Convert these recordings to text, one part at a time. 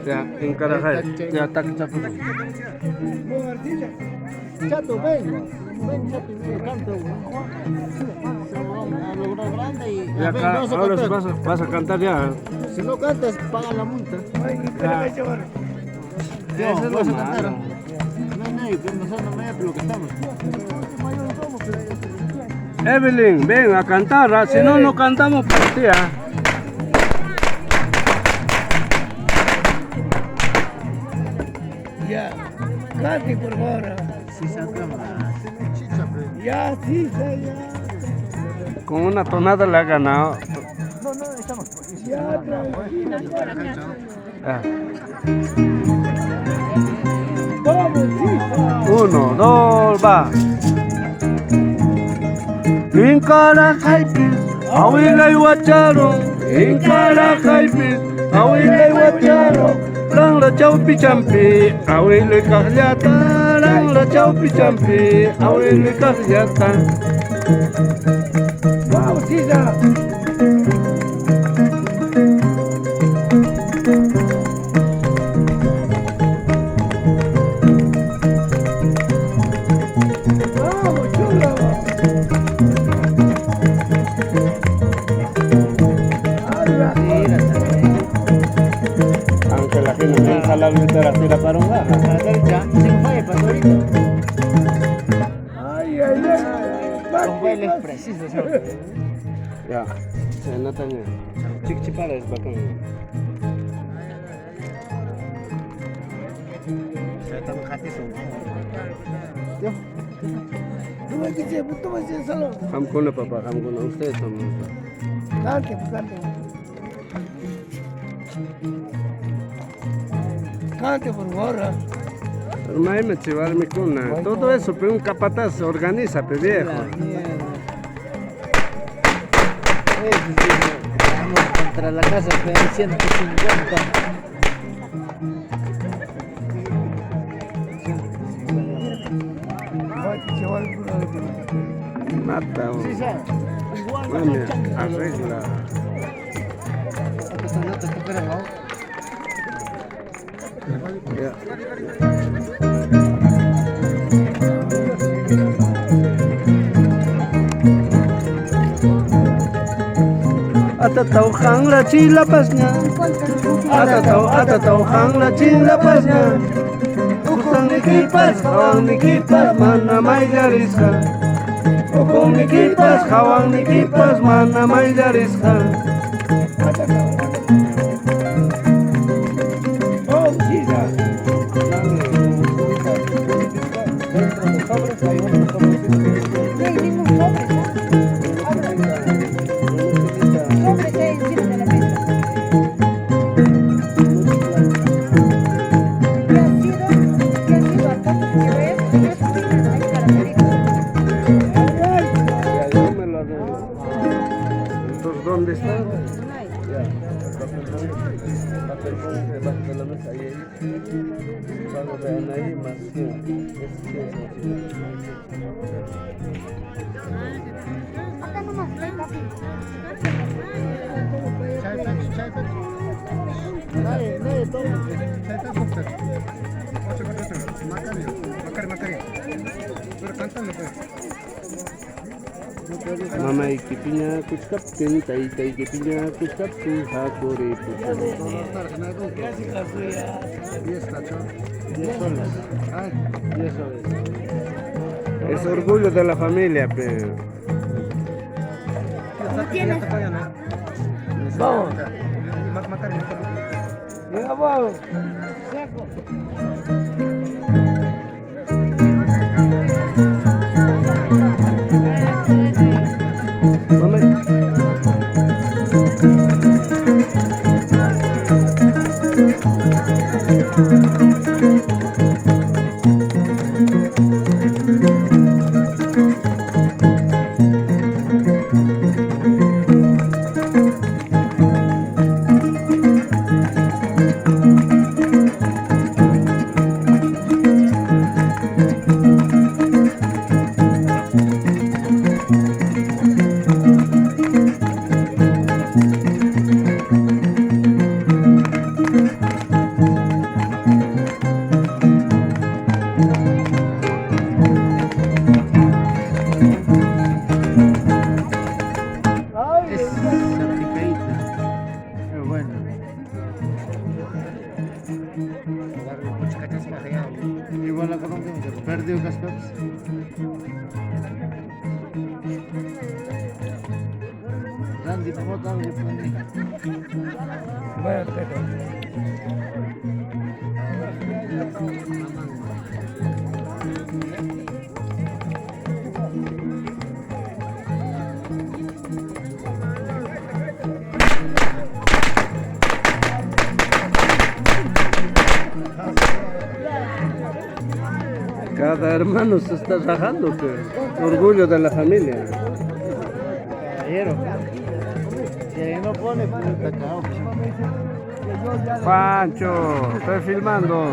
Ya, encarajay. Ya, takichapuku. Chato, ven. Ven, Chato, y canta. Se va a lograr grande y. Ya, ven, acá, vamos a ahora sí cantar. vas a cantar ya. Si no cantas, paga la multa. Ya. No, Eso es lo vas a cantar. malo. No hay nadie, pero nosotros no me lo que estamos. Evelyn, ven a cantar, ah, si no, no cantamos por ti. ah. Ya, cante por favor. Sí, saca más. Ya, sí, ya, ya. Con una tonada le ha ganado. Ya, tranquilo. Ah. Vamos, sí. Uno, dos, va. Incarajaypis, awilay wacharo. Incarajaypis, awilay wacharo. Ranla chaupi champi, awilay kajllata. Ranla chaupi champi, awilay kajllata. Vamos, sí, ya. Vamos, chulo. Aunque la gente me jala la tira para un baja. Ay, ay, ay. Con bailes precisos. Ya, se nota ya. Chiquichipara es bacán. Hamkuna papá, hamkuna, ustedes son. Cante, pues, cante. Cante, por favor. Pero maime chivarme kuna. Todo eso, pero un capataz organiza, pe viejo. Vamos contra la casa, pe, 150. Mata. Sí, sabe. Igual Mami, la changa. arregla. Ya. Atatau hangla chila pasña. Atatau, atatau hangla chila pasña. Ukunnikipas, hawannikipas, mana mayllarisqa. Ukunnikipas, hawannikipas, mana mayllarisqa. Vamos, sí, ya. Dentro de sobres hay unos sobrecitos que No hay ningún sobre, ¿no? Sobre que hay encima de la mesa. ¿Qué ha sido? ¿Qué ha sido? Hasta que ves, ves, hay caramelito. Ya, yo me lo arreglo. Entonces, ¿dónde está? Ya, el papel papel debajo de la mesa, ahí, ahí. Pago de Anaí más 100. Es 100 son Acá nomás, ven, papi. Nadie, nadie toma. Mama ikipiña kuchkaptin, tayta ikipiña kuchkaptin, hakuri soles. 10 soles. Es orgullo de la familia, pero. Vamos. Ya, vamos. Mamá. Perdido kaspapas. Randy pone. Bueno, perfecto. Cada hermano se está rajando, que orgullo de la familia. Caballero. Si ahí no pone, puta, cagao. Pancho, estoy filmando.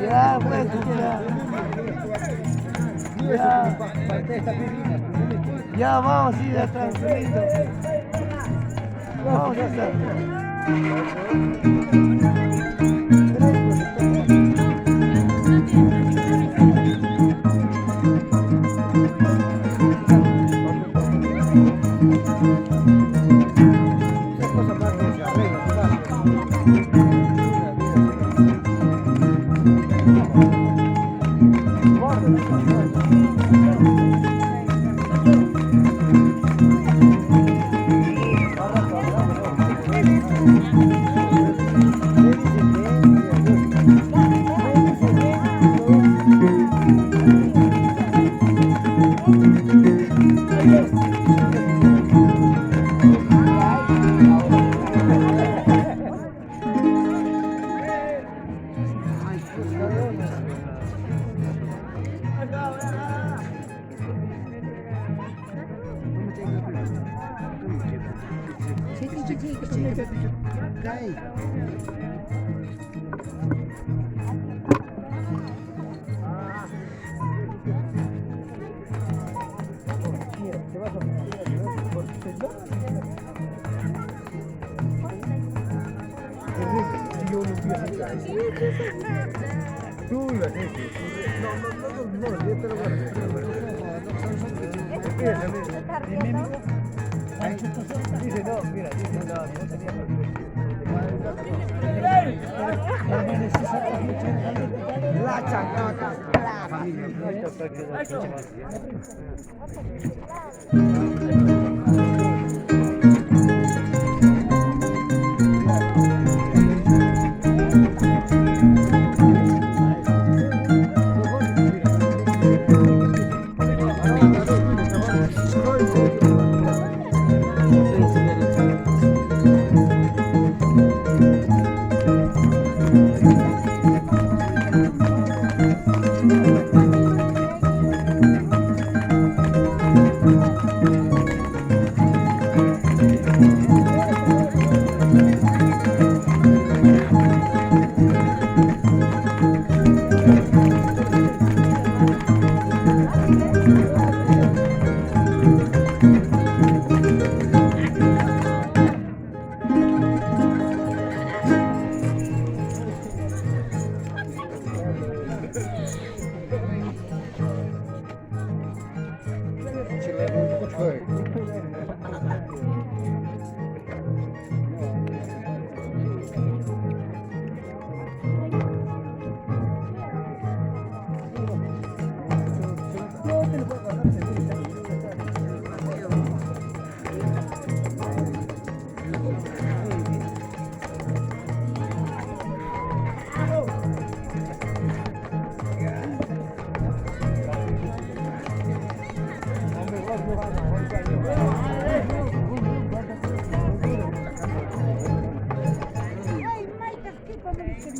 Ya, pues, ya. Ya. Ya vamos a ir a tranquilito. Vamos a hacer.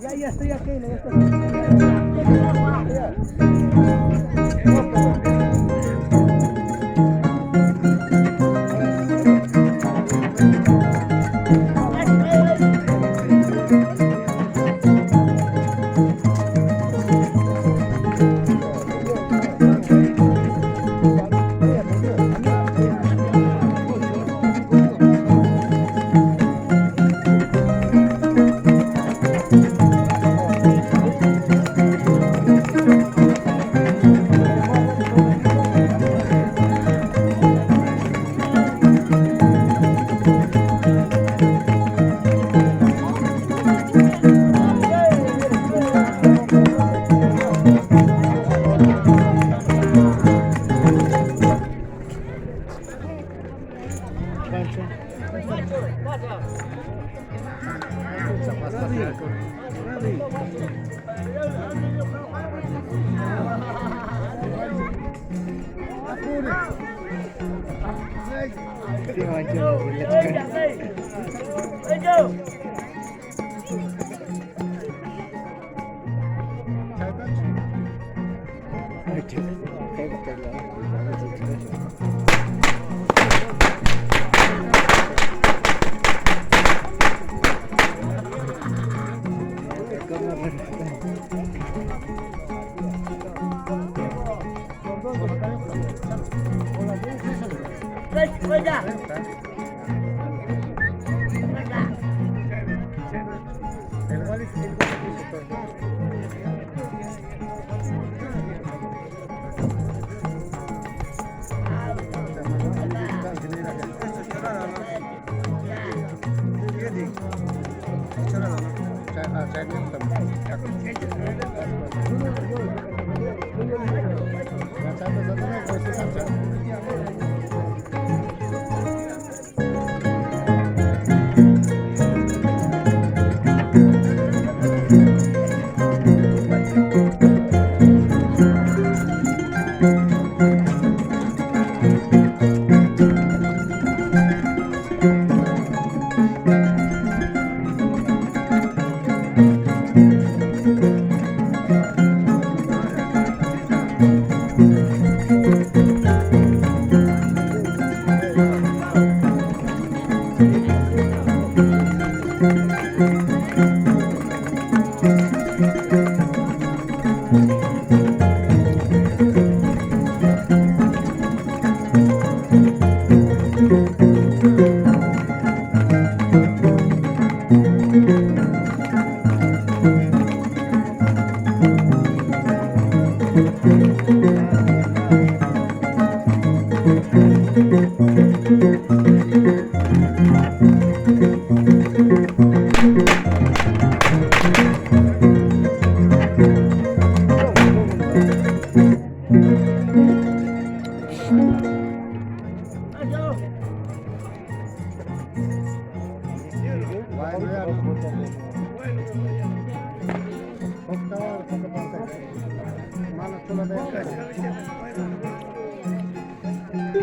Ya, ya estoy aquí, ya estoy.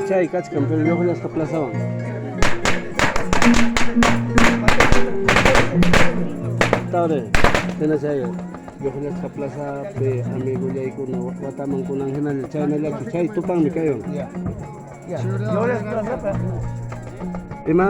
Chay kachkan, pero lluqllasqa plazawan. Tawre, tena chay lluqllasqa plazapi amigullaykuna wataman kunan hinalla chaynallachu chay tupanmi kaywan. Ima?